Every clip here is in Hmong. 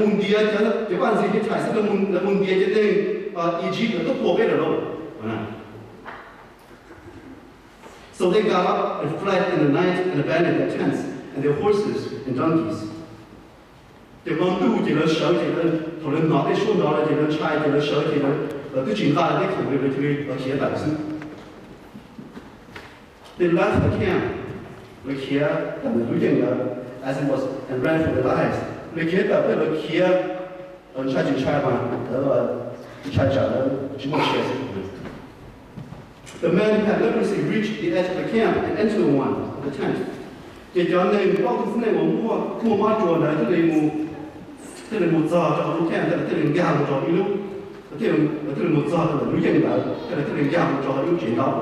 mus ntiav cov, cov vaj ntxwv Hittite xwb, lawv mus, lawv mus ntiav cov neeg Egypt, lawv twb tua peb lawm lauj. So they got up and fled in the night and abandoned their tents and their horses and donkeys. Ces hmo ntuj ces lawv sawv, ces lawv, thaum lawv hnov tej suab nrov lawm ces lawv ntshai, ces lawv sawv, ces lawv, lawv twb tsis nqa lawv tej khoom li, lawv cia li khiav tawm xwb. They left the camp, lawv khiav tawm ntawm lub yeej ntawd, as it was, and ran for their lives. Lawv khiav tawm thiab lawv khiav, lawv ntshai tsis ntshai mas lawv ntshai tsam lawv tsis muaj sia xwb. The man who had leprosy reached the edge of the camp and entered one of the tent. Ces cov neeg plaub tug txiv neej uas muaj, muaj mob ruas ntawd thiaj li mus, thiaj li mus txog rau hauv lub tent, thiaj li nkag mus rau ib lub, thiaj li mus txog rau ntawm lub yeej ntawd, thiaj li, thiaj li nkag mus rau hauv ib lub tsev ntaub.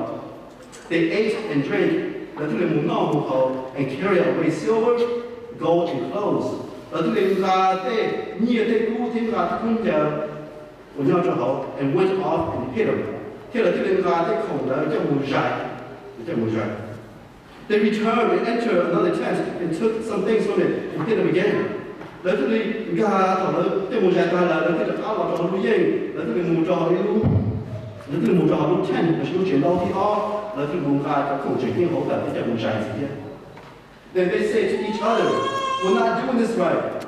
They ate and drank, lawv thiaj li mus noj mus haus, and carried away silver, gold and clothes. Lawv thiaj li nqa tej nyiaj tej kub thiab nqa tej khaub ncaws uas nyob rau hauv, and went off and hid them, thiab lawv thiaj li nqa tej khoom ntawd coj mus zais, coj mus zais. They returned and entered another tent and took some things from it and hid them again. Lawv thiaj li nkag, thaum lawv coj mus zais tag lawm, lawv thiaj li rov qab los rau hauv lub yeej, lawv thiaj li mus rau hauv ib lub, lawv thiaj li mus rau hauv lub tent, lossis lub tsev ntaub thib ob, lawv thiaj li mus nqa cov khoom tseem ceeb hauv ntawd coj mus zais ntxiv thiab. Then they said to each other, We're not doing this right.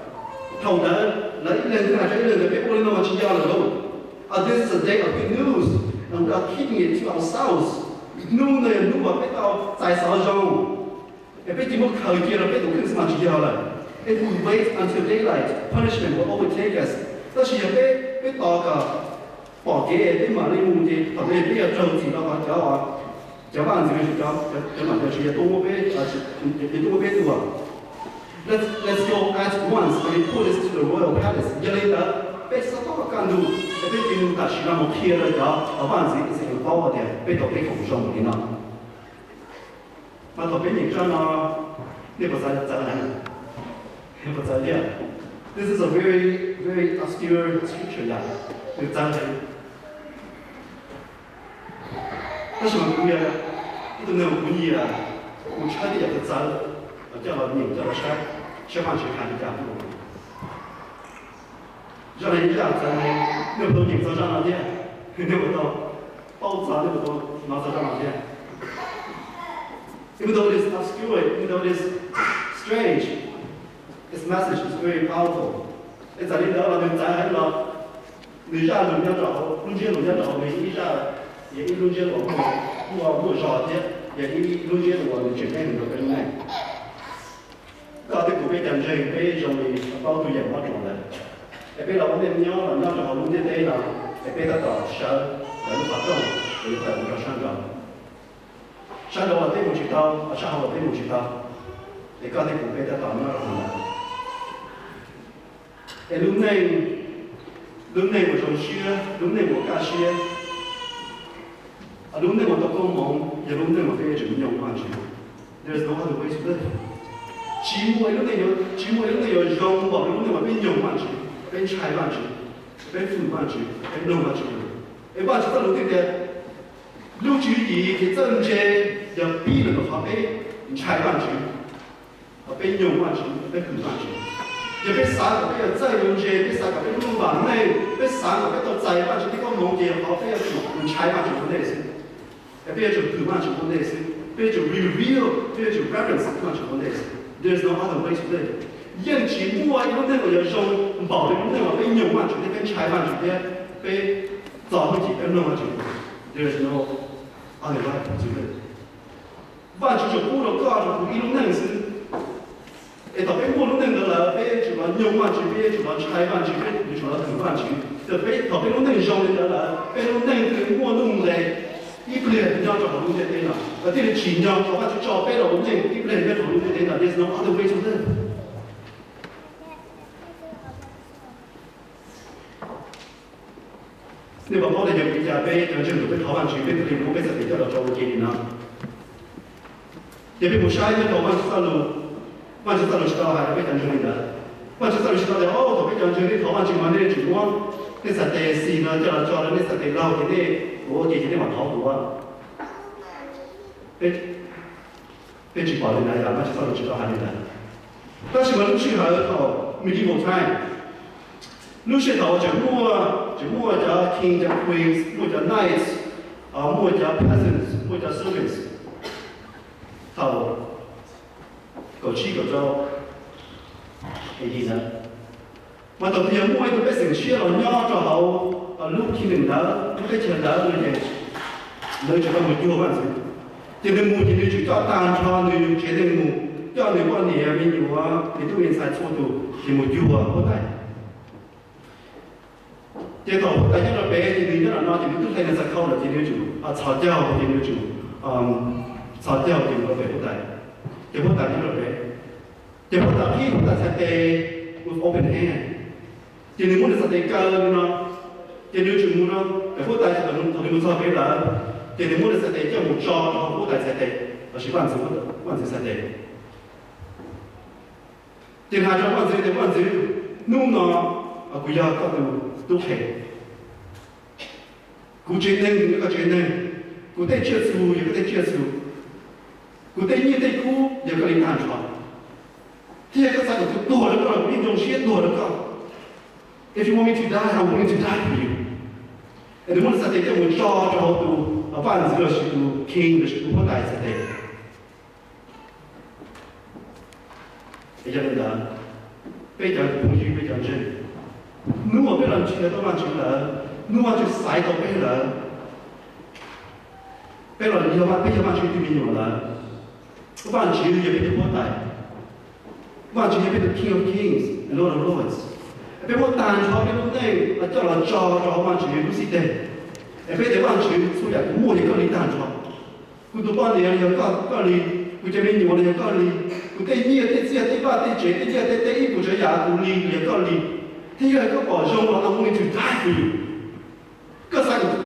Thaum ntawd lawv ib leeg thiaj hais rau ib leeg tias, Peb ua li no mas tsis yog lawm lauj. This is a day of good news, and we are keeping it to ourselves. Hnub no yog hnub uas peb tau txais xov zoo, es peb cia li muab khaws cia rau peb tus kheej xwb mas tsis yog lawm. If we wait until daylight, punishment will overtake us. Tab sis yog peb, peb tos kom pom kev peb mam li mus ces thaum ntawd peb yuav raug txim rau qhov cov, cov vaj ntxwv, cov, cov nom cov tswv yuav tuaj muab peb, yuav tuaj muab peb tua. Let's, let's go at once and report this to the royal palace. Yog li ntawd peb txhob tab kaj ntug, es peb cia li tam sim no mus qhia rau cov vaj ntxwv Executive paub tias peb tau peb khoom zoo li no. Mas thaum peb nyeem zaj no, nej puas txawv, txawv heev? Nej puas txawv thiab? This is a very, very obscure scripture, yom, nws txawv heev. Tab sis mas kuv yog ib tug neeg uas kuv nyiam, kuv tshawb tej yam txawv txawv los coj los nyeem, coj los saib, saib Vajtswv hais li cas. Zaj no yog zaj txawv heev, nej puas tau nyeem txog zaj no thiab? Nej puas tau paub txog, nej puas tau hnov txog zaj no thiab? Even though it is obscure, even though it is strange, its message is very powerful. Es txawm li ntawd los nws txawv heev los nws zaj lus nyob rau hauv, lub ntsiab lus nyob rau hauv nws yog ib zaj, yog ib lub ntsiab lus muaj, muaj zog thiab yog ib lub ntsiab lus uas nws tseem ceeb rau peb lub neej. Koj twb pum peb cov ntseeg peb zoo li plaub tug yawm mob ruas ntawd, es peb los ua neej nyob los nyob rau hauv lub ntiaj teb no, es peb tab tom sawv lawv lub qhov rooj, es yuav tawm mus rau sab nraud. Sab nraud los peb mus tsis tau, sab hauv los peb mus tsis tau, es koj thiab kuv peb tab tom nyob rau hauv ntawd. Es lub neej, lub neej uas zoo siab, lub neej uas kaj siab, lub neej uas tau koob hmoov yog lub neej uas peb yuav tsum nyoog Vajtswv. There is no other way to live. Tsis muaj ib lub neej, tsis muaj ib lub neej yuav zoo npaum li lub neej uas peb nyoog Vajtswv, peb ntshai Vajtswv, peb hwm Vajtswv, peb mloog Vajtswv. Es Vajtswv txoj lus twb tias lub tswv yim ces txawj ntse yog pib los ntawm qhov peb ntshai Vajtswv, qhov peb nyoog Vajtswv, peb hwm Vajtswv. Yog peb xav kom peb yuav txawj yuav ntse, peb xav kom peb lub neej vam meej, peb xav kom peb tau txais Vajtswv tej koob hmoov ces yog qhov peb yuav tsum ntshai Vajtswv ua ntej xwb. Es peb yuav tsum hwm Vajtswv ua ntej xwb, peb yuav tsum reveal, peb yuav tsum reverence Vajtswv ua ntej xwb. There is no other way to live. Yeej tsis muaj ib lub neej uas yuav zoo npaum li lub neej uas peb nyoog Vajtswv thiab peb ntshai Vajtswv thiab peb txo hwj chim peb mloog Vajtswv. There is no other way to live. Vajtswv tsuas pub rau koj rau kuv ib lub neej xwb. Es thaum peb muaj lub neej ntawd lawm, peb yuav tsum los nyoog Vajtswv, peb yuav tsum los ntshai Vajtswv, peb yuav tsum los hwm Vajtswv. Thaum peb, thaum peb lub neej zoo li ntawd lawm, peb lub neej thiaj li muaj nuj nqes ib pliag nyob rau hauv lub ntiaj teb no, thiaj li tsim nyog qhov Vajtswv tso peb los ua neej ib pliag nyob rau hauv lub ntiaj teb no. There's no other way to live. Nej puas paub tias yog vim li cas peb cov ntseeg thaum peb thov Vajtswv peb thiaj li muab peb txhais tes coj los rau ua ke li no? Ces peb mus saib nyob rau Vajtswv txoj lus, Vajtswv txoj lus tsis tau hais rau peb cov ntseeg li ntawd. Vajtswv txoj lus tsis tau tias, o, thaum peb cov ntseeg nej thov Vajtswv mas nej yuav tsum muab nej txhais tes xis no coj los tso rau nej txhais tes laug ces nej ua ua ke ces nej mam thov kuv. Peb tsis pom li ntawd, yog Vajtswv txoj lus tsis tau hais li ntawd. Tab sis mas lub sij hawm thaum medieval time, Lub sij hawm thaum tseem muaj, tseem muaj cov king, cov queens, muaj cov knights, muaj cov peasants, muaj cov servants, thaum kaum tsib kaum rau A D ntawd, mas thaum twg yog muaj ib tug pej xeem tshiab los nyob rau hauv lub kingdom ntawd, lub teb chaws ntawd no ces lawv tseem tau mus cuag vaj ntxwv. Ces nws mus ces nws tseem coj tag nrho nws tsev neeg mus, coj nws poj niam me nyuam, nws tub me ntxhais txhua tus ces mus cuag huab tais. Ces thaum huab tais nyob rau pem ces nws nyob rau no ces nws twb hle nws xav khau lawm ces nws tsum txhos caug ces nws tsum txhos caug ces nws rau pem huab tais, ces huab tais nyob rau pem. Ces huab tais qhib huab tais txhais tes with open hand, ces nws muab nws txhais tes kaw li no, ces nws tsum mus rau pem huab tais, thaum nws mus txog pem lawm, ces nws muab nws txhais tes coj mus tso rau huab tais txhais tes, lossis vaj ntxwv, vaj ntxwv txhais tes. Ces hais rau vaj ntxwv tias, vaj ntxwv, hnub no kuv yog koj tus tub qhe. Kuv tsev neeg yog koj tsev neeg, kuv tej tsiaj txhu yog koj tej tsiaj txhu, kuv tej nyiaj tej kub yog koj li tag nrho. Thiab yog koj xav kom kuv tuag rau koj los kuv yeej zoo siab tuag rau koj. If you want me to die, I'm willing to die for you. Es nws muab nws txhais tes coj mus tso rau hauv tus vaj ntxwv lossis tus king lossis tus huab tais txhais tes. Es yog li ntawd, peb cov phooj ywg, peb cov ntseeg, hnub uas peb los ntsia tau Vaj Tswv lawm, hnub Vaj Tswv xaiv tau peb lawm, peb los yog, peb yog Vaj Tswv tus me nyuam lawm, Vaj Tswv yog peb tus huab tais, Vaj Tswv yog peb tus King of Kings and Lord of Lords. Peb muab tag nrho peb lub neej coj los tso rau hauv Vaj Tswv lub xib teg, es peb tias, Vaj Tswv, txhua yam kuv muaj yog koj li tag nrho. Kuv tus poj niam los yog koj, koj li, kuv cov me nyuam los yog koj li, kuv tej nyiaj tej txiaj tej vaj tej tsev tej nyiaj tej teb ib puas tsav yam kuv li los yog koj li. Thiab yog koj pom zoo los I'm willing to die for you.